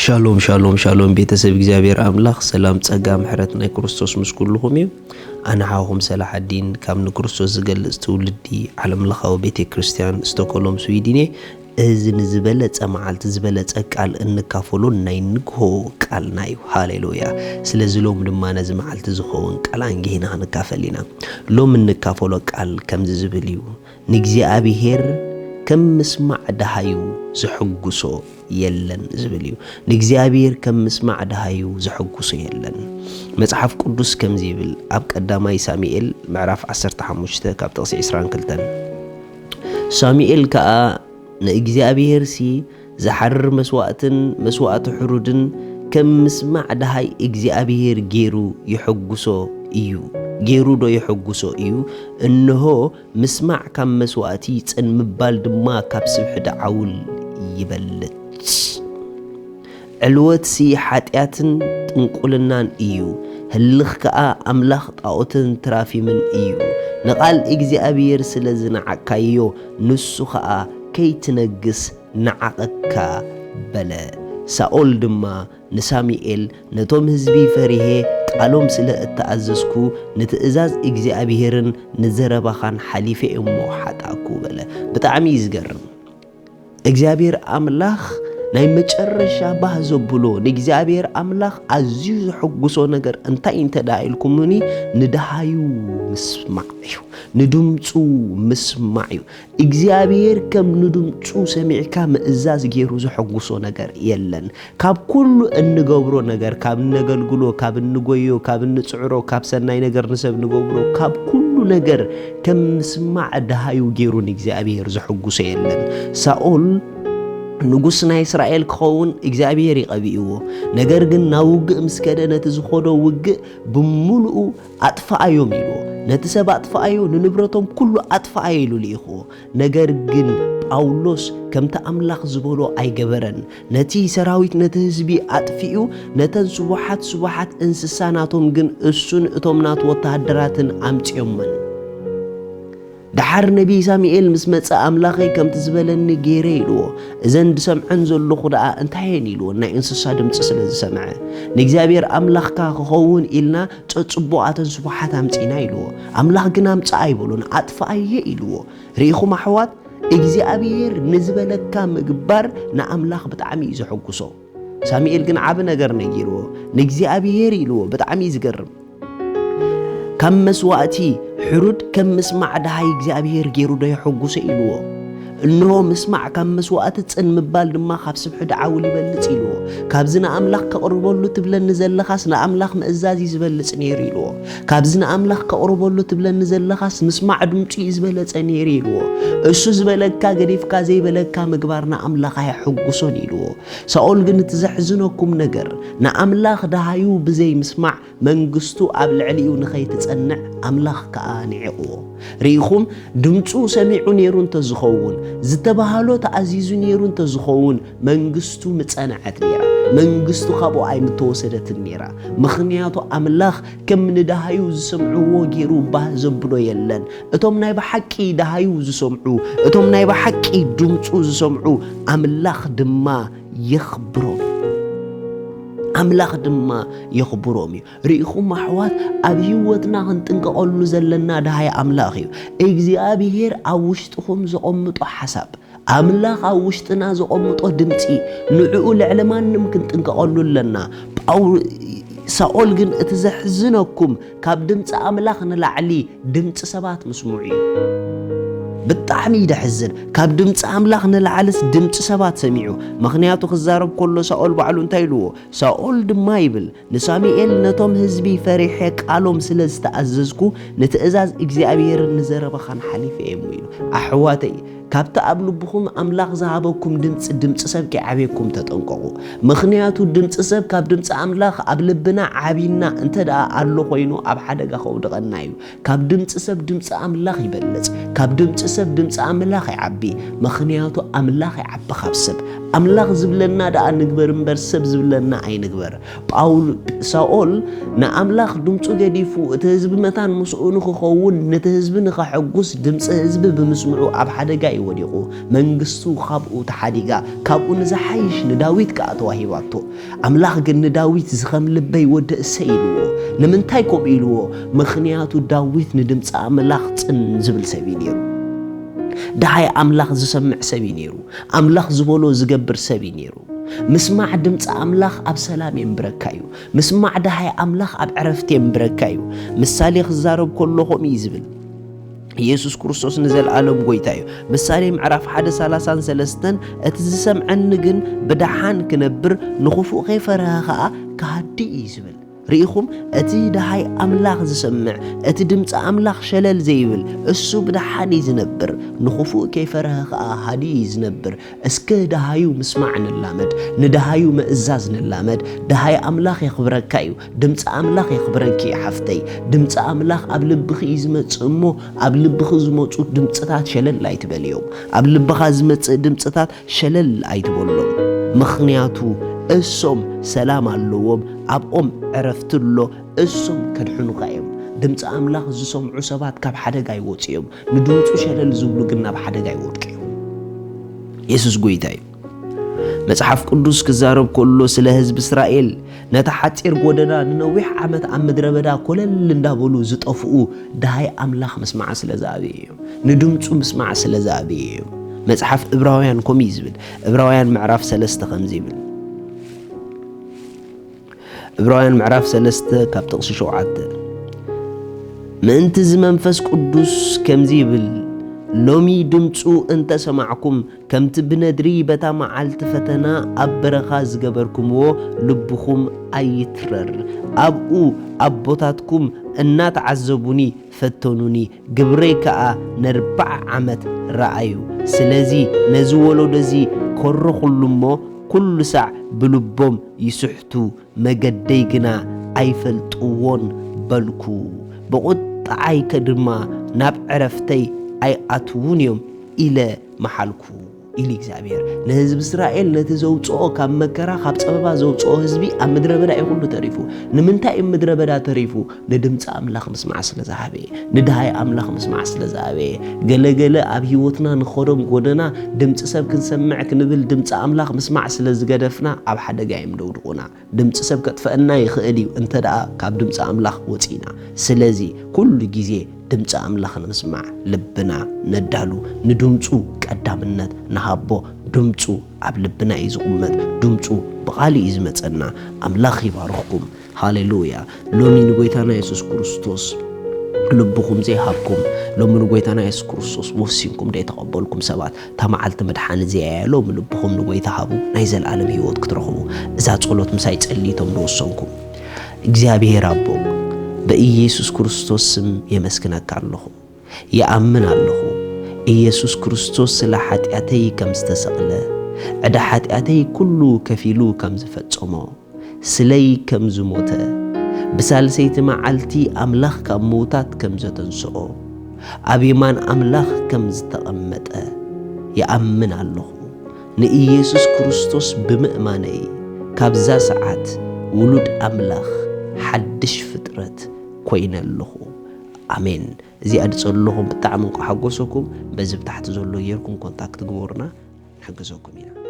ሻሎም ሻሎም ሻሎም፣ ቤተሰብ እግዚኣብሔር ኣምላኽ፣ ሰላም ጸጋ ምሕረት ናይ ክርስቶስ ምስ ኩልኹም እዩ። ኣነ ሓውኹም ሰላሓዲን ካብ ንክርስቶስ ዝገልጽ ትውልዲ ዓለምለኻዊ ቤተ ክርስቲያን ስቶኮሎም ስዊድን እየ። እዚ ንዝበለጸ መዓልቲ ዝበለጸ ቃል እንካፈሎ ናይ ንግሆ ቃልና እዩ። ሃሌሉያ። ስለዚ ሎም ድማ ነዚ መዓልቲ ዝኸውን ቃል ኣንጊህና ክንካፈል ኢና። ሎም እንካፈሎ ቃል ከምዚ ዝብል እዩ። ንእግዚኣብሔር ከም ምስማዕ ደሃዩ ዝሕጉሶ የለን ዝብል እዩ። ንእግዚኣብሔር ከም ምስማዕ ደሃዩ ዘሐጉሶ የለን። መጽሓፍ ቅዱስ ከምዚ ይብል፣ ኣብ ቀዳማይ ሳሙኤል ምዕራፍ ዓሰርተ ሓሙሽተ ካብ ጥቕሲ ዕስራን ክልተን፣ ሳሙኤል ከኣ ንእግዚኣብሔርሲ ዝሓርር መስዋእትን መስዋእቲ ሕሩድን ከም ምስማዕ ደሃይ እግዚኣብሔር ገይሩ ይሕጉሶ እዩ። ገይሩ ዶ ይሕጉሶ እዩ? እንሆ ምስማዕ ካብ መስዋእቲ፣ ጽን ምባል ድማ ካብ ስብሒ ደዓውል ይበልጽ። ዕልወትሲ ሓጢኣትን ጥንቁልናን እዩ፣ ህልኽ ከኣ ኣምላኽ ጣኦትን ትራፊምን እዩ። ንቓል እግዚኣብሔር ስለ ዝነዓቅካዮ፣ ንሱ ኸኣ ከይትነግስ ነዓቐካ በለ። ሳኦል ድማ ንሳሙኤል፣ ነቶም ህዝቢ ፈሪሄ ቃሎም ስለ እተኣዘዝኩ፣ ንትእዛዝ እግዚኣብሔርን ንዘረባኻን ሓሊፈ እሞ ሓጣእኩ በለ። ብጣዕሚ እዩ ዝገርም። እግዚኣብሔር ኣምላኽ ናይ መጨረሻ ባህ ዘብሎ፣ ንእግዚኣብሔር ኣምላኽ ኣዝዩ ዘሐጉሶ ነገር እንታይ እንተ ደኣ ኢልኩምኒ፣ ንደሃዩ ምስማዕ እዩ፣ ንድምፁ ምስማዕ እዩ። እግዚኣብሔር ከም ንድምፁ ሰሚዕካ ምእዛዝ ገይሩ ዘሐጉሶ ነገር የለን። ካብ ኩሉ እንገብሮ ነገር፣ ካብ እነገልግሎ፣ ካብ እንጎዮ፣ ካብ እንጽዕሮ፣ ካብ ሰናይ ነገር ንሰብ ንገብሮ፣ ካብ ኩሉ ነገር ከም ምስማዕ ደሃዩ ገይሩ ንእግዚኣብሔር ዘሐጉሶ የለን። ሳኦል ንጉስ ናይ እስራኤል ክኸውን እግዚኣብሔር እዩ ቀቢእዎ። ነገር ግን ናብ ውግእ ምስ ከደ ነቲ ዝኸዶ ውግእ ብምሉኡ ኣጥፍኣዮም ኢልዎ። ነቲ ሰብ ኣጥፍኣዮ፣ ንንብረቶም ኩሉ ኣጥፍኣዮ ኢሉ ልኢኽዎ። ነገር ግን ጳውሎስ ከምቲ ኣምላኽ ዝበሎ ኣይገበረን። ነቲ ሰራዊት፣ ነቲ ህዝቢ ኣጥፊኡ፣ ነተን ስቡሓት ስቡሓት እንስሳ ናቶም ግን እሱን እቶም ናቱ ወተሃደራትን ኣምጺኦመን። ደሓር ነቢይ ሳሙኤል ምስ መጸ፣ ኣምላኸይ ከምቲ ዝበለኒ ገይረ ኢልዎ። እዘን ዝሰምዐን ዘለኹ ደኣ እንታይ እየን ኢልዎ፣ ናይ እንስሳ ድምጺ ስለ ዝሰምዐ። ንእግዚኣብሔር ኣምላኽካ ክኸውን ኢልና ጸጽቡቓተን ስቡሓት ኣምጺና ኢልዎ። ኣምላኽ ግን ኣምጽኣ ኣይበሎን፣ ኣጥፍኣየ ኢልዎ። ርኢኹም ኣሕዋት፣ እግዚኣብሔር ንዝበለካ ምግባር ንኣምላኽ ብጣዕሚ እዩ ዘሐጉሶ። ሳሙኤል ግን ዓቢ ነገር ነጊርዎ፣ ንእግዚኣብሔር ኢልዎ። ብጣዕሚ እዩ ዝገርም። ካብ መስዋእቲ ሕሩድ ከም ምስማዕ ደሃይ እግዚኣብሔር ገይሩ ዶ የሐጉሶ ኢልዎ። እንሆ ምስማዕ ካብ መስዋእቲ፣ ጽን ምባል ድማ ካብ ስብሒ ደዓውል ይበልጽ ኢልዎ። ካብዚ ንኣምላኽ ከቕርበሉ ትብለኒ ዘለኻስ ንኣምላኽ ምእዛዝ እዩ ዝበልጽ ነይሩ ኢልዎ። ካብዚ ንኣምላኽ ከቕርበሉ ትብለኒ ዘለኻስ ምስማዕ ድምጹ እዩ ዝበለጸ ነይሩ ኢልዎ። እሱ ዝበለካ ገዲፍካ ዘይበለካ ምግባር ንኣምላኽ ኣየሐጉሶን ኢልዎ። ሳኦል ግን እቲ ዘሕዝነኩም ነገር ንኣምላኽ ደሃዩ ብዘይ ምስማዕ መንግስቱ ኣብ ልዕሊኡ ንኸይትጸንዕ ኣምላኽ ከኣ ንዒቕዎ። ርኢኹም፣ ድምጹ ሰሚዑ ነይሩ እንተዝኸውን፣ ዝተባህሎ ተኣዚዙ ነይሩ እንተዝኸውን፣ መንግስቱ ምጸንዐት ነይራ። መንግስቱ ካብኡ ኣይምተወሰደትን ነይራ። ምኽንያቱ ኣምላኽ ከም ንደሃዩ ዝሰምዕዎ ገይሩ ባህ ዘብሎ የለን። እቶም ናይ ብሓቂ ደሃዩ ዝሰምዑ፣ እቶም ናይ ብሓቂ ድምጹ ዝሰምዑ፣ ኣምላኽ ድማ የኽብሮም። ኣምላኽ ድማ የኽብሮም እዩ። ርኢኹም ኣሕዋት፣ ኣብ ህይወትና ክንጥንቀቐሉ ዘለና ደሃይ ኣምላኽ እዩ። እግዚኣብሔር ኣብ ውሽጥኹም ዘቐምጦ ሓሳብ፣ ኣምላኽ ኣብ ውሽጥና ዘቐምጦ ድምጺ፣ ንዕኡ ልዕሊ ማንም ክንጥንቀቐሉ ኣለና። ጳው-፣ ሳኦል ግን እቲ ዘሕዝነኩም ካብ ድምጺ ኣምላኽ ንላዕሊ ድምጺ ሰባት ምስምዑ እዩ። ብጣዕሚ እዩ ደሕዝን። ካብ ድምጺ ኣምላኽ ንላዕልስ ድምጺ ሰባት ሰሚዑ። ምኽንያቱ ክዛረብ ከሎ ሳኦል ባዕሉ እንታይ ኢልዎ? ሳኦል ድማ ይብል፣ ንሳሙኤል፣ ነቶም ህዝቢ ፈሪሐ ቃሎም ስለ ዝተኣዘዝኩ ንትእዛዝ እግዚኣብሔርን ንዘረባኻን ሓሊፈ እየ እሞ ኢሉ። ኣሕዋተይ፣ ካብቲ ኣብ ልብኹም ኣምላኽ ዝሃበኩም ድምጺ፣ ድምጺ ሰብ ከይዓብየኩም ተጠንቀቑ። ምኽንያቱ ድምጺ ሰብ ካብ ድምጺ ኣምላኽ ኣብ ልብና ዓቢና እንተ ደኣ ኣሎ ኮይኑ ኣብ ሓደጋ ከውድቐና እዩ። ካብ ድምጺ ሰብ ድምጺ ኣምላኽ ይበልጽ። ካብ ድምጺ ሰብ ድምጺ ኣምላኽ ይዓቢ። ምኽንያቱ ኣምላኽ ይዓቢ ካብ ሰብ። ኣምላኽ ዝብለና ደኣ ንግበር እምበር ሰብ ዝብለና ኣይንግበር። ጳውል ሳኦል ንኣምላኽ ድምፁ ገዲፉ እቲ ህዝቢ መታን ምስኡ ንክኸውን ነቲ ህዝቢ ንኸሐጉስ ድምፂ ህዝቢ ብምስምዑ ኣብ ሓደጋ እዩ ወዲቑ። መንግስቱ ካብኡ ተሓዲጋ፣ ካብኡ ንዝሓይሽ ንዳዊት ከኣ ተዋሂባቶ። ኣምላኽ ግን ንዳዊት እዚ ከም ልበይ ወዲ እሰይ ኢልዎ። ንምንታይ ከምኡ ኢልዎ? ምኽንያቱ ዳዊት ንድምፂ ኣምላኽ ጽን ዝብል ሰብ እዩ ነይሩ። ደሃይ ኣምላኽ ዝሰምዕ ሰብ እዩ ነይሩ። ኣምላኽ ዝበሎ ዝገብር ሰብ እዩ ነይሩ። ምስማዕ ድምፂ ኣምላኽ ኣብ ሰላም የንብረካ እዩ። ምስማዕ ደሃይ ኣምላኽ ኣብ ዕረፍቲ የንብረካ እዩ። ምሳሌ ክዛረብ ከሎ ከምኡ እዩ ዝብል። ኢየሱስ ክርስቶስ ንዘለኣለም ጎይታ እዩ። ምሳሌ ምዕራፍ ሓደ ሰላሳን ሰለስተን፣ እቲ ዝሰምዐኒ ግን ብደሓን ክነብር፣ ንኽፉእ ከይፈርሀ ኸኣ ክሃዲ እዩ ዝብል። ርኢኹም፣ እቲ ደሃይ ኣምላኽ ዝሰምዕ፣ እቲ ድምፂ ኣምላኽ ሸለል ዘይብል፣ እሱ ብደሓን እዩ ዝነብር፣ ንኽፉእ ከይፈርሀ ኸኣ ሃዲ እዩ ዝነብር። እስከ ደሃዩ ምስማዕ ንላመድ፣ ንደሃዩ ምእዛዝ ንላመድ። ደሃይ ኣምላኽ የኽብረካ እዩ፣ ድምፂ ኣምላኽ የኽብረኪ እዩ ሓፍተይ። ድምፂ ኣምላኽ ኣብ ልብኺ እዩ ዝመጽእ እሞ፣ ኣብ ልብኺ ዝመጹ ድምፅታት ሸለል ኣይትበልዮም። ኣብ ልብኻ ዝመጽእ ድምፅታት ሸለል ኣይትበሎም። ምኽንያቱ እሶም ሰላም ኣለዎም፣ ኣብኦም ዕረፍቲ ኣሎ፣ እሶም ከድሕኑኻ እዮም። ድምፂ ኣምላኽ ዝሰምዑ ሰባት ካብ ሓደጋ ይወፁ እዮም። ንድምፁ ሸለል ዝብሉ ግን ናብ ሓደጋ ይወድቁ እዮም። የሱስ ጎይታ እዩ። መጽሓፍ ቅዱስ ክዛረብ ከሎ ስለ ህዝቢ እስራኤል ነቲ ሓጺር ጎደና ንነዊሕ ዓመት ኣብ ምድረ በዳ ኮለል እንዳበሉ ዝጠፍኡ ደሃይ ኣምላኽ ምስማዕ ስለ ዝኣብየ እዮም። ንድምፁ ምስማዕ ስለ ዝኣብየ እዮም። መጽሓፍ እብራውያን ከምኡ እዩ ዝብል። እብራውያን ምዕራፍ ሰለስተ ከምዚ ይብል። እብራውያን ምዕራፍ ሰለስተ ካብ ጥቕሲ ሸውዓተ፣ ምእንቲ እዚ መንፈስ ቅዱስ ከምዚ ይብል፣ ሎሚ ድምፁ እንተ ሰማዕኩም፣ ከምቲ ብነድሪ በታ መዓልቲ ፈተና ኣብ በረኻ ዝገበርኩምዎ ልብኹም ኣይትረር። ኣብኡ ኣቦታትኩም እናተዓዘቡኒ ፈተኑኒ፣ ግብረይ ከኣ ነርብዓ ዓመት ረኣዩ። ስለዚ ነዚ ወለዶ እዚ ኮርኹሉ እሞ፣ ኩሉ ሳዕ ብልቦም ይስሕቱ፣ መገደይ ግና ኣይፈልጥዎን በልኩ። ብቑጥዓይ ከ ድማ ናብ ዕረፍተይ ኣይኣትዉን እዮም ኢለ መሓልኩ። ኢሉ እግዚኣብሔር። ንህዝቢ እስራኤል ነቲ ዘውፅኦ ካብ መከራ፣ ካብ ፀበባ ዘውፅኦ ህዝቢ ኣብ ምድረ በዳ እዩ ኩሉ ተሪፉ። ንምንታይ እዩ ምድረ በዳ ተሪፉ? ንድምፂ ኣምላኽ ምስማዕ ስለ ዝሃበየ፣ ንድሃይ ኣምላኽ ምስማዕ ስለ ዝኣበየ። ገለገለ ኣብ ህይወትና ንኸዶም ጎደና ድምፂ ሰብ ክንሰምዕ ክንብል ድምፂ ኣምላኽ ምስማዕ ስለ ዝገደፍና ኣብ ሓደጋ እዮም ደውድቑና። ድምፂ ሰብ ከጥፈአና ይኽእል እዩ፣ እንተ ደኣ ካብ ድምፂ ኣምላኽ ወፂና። ስለዚ ኩሉ ግዜ ድምፂ ኣምላኽ ንምስማዕ ልብና ነዳሉ፣ ንድምፁ ቀዳምነት ንሃቦ። ድምፁ ኣብ ልብና እዩ ዝቕመጥ፣ ድምፁ ብቓሉ እዩ ዝመፀና። ኣምላኽ ይባርኽኩም። ሃሌሉያ። ሎሚ ንጎይታና የሱስ ክርስቶስ ልብኹም ዘይሃብኩም፣ ሎሚ ንጎይታና የሱስ ክርስቶስ ወሲንኩም ዘይተቐበልኩም ሰባት፣ እታ መዓልቲ ምድሓን እዚኣ እያ። ሎሚ ልብኹም ንጎይታ ሃቡ፣ ናይ ዘለኣለም ህይወት ክትረኽቡ። እዛ ጸሎት ምሳይ ጸልዩ እቶም ዝወሰንኩም። እግዚኣብሔር ኣቦ፣ በኢየሱስ ክርስቶስ ስም የመስግነካ ኣለኹ። ይኣምን ኣለኹ፣ ኢየሱስ ክርስቶስ ስለ ሓጢኣተይ ከም ዝተሰቕለ፣ ዕዳ ሓጢኣተይ ኩሉ ከፊሉ ከም ዝፈጸሞ፣ ስለይ ከም ዝሞተ፣ ብሳልሰይቲ መዓልቲ ኣምላኽ ካብ ምዉታት ከም ዘተንስኦ፣ ኣብ የማን ኣምላኽ ከም ዝተቐመጠ ይኣምን ኣለኹ። ንኢየሱስ ክርስቶስ ብምእማነይ፣ ካብዛ ሰዓት ውሉድ ኣምላኽ፣ ሓድሽ ፍጥረት ኮይነ ኣለኹ። ኣሜን። እዚኣ ድጸለኹም ብጣዕሚ እንቋ ሓጎሰኩም። በዚ ብታሕቲ ዘሎ ጌርኩም ኮንታክት ግበሩና፣ ንሕግዘኩም ኢና።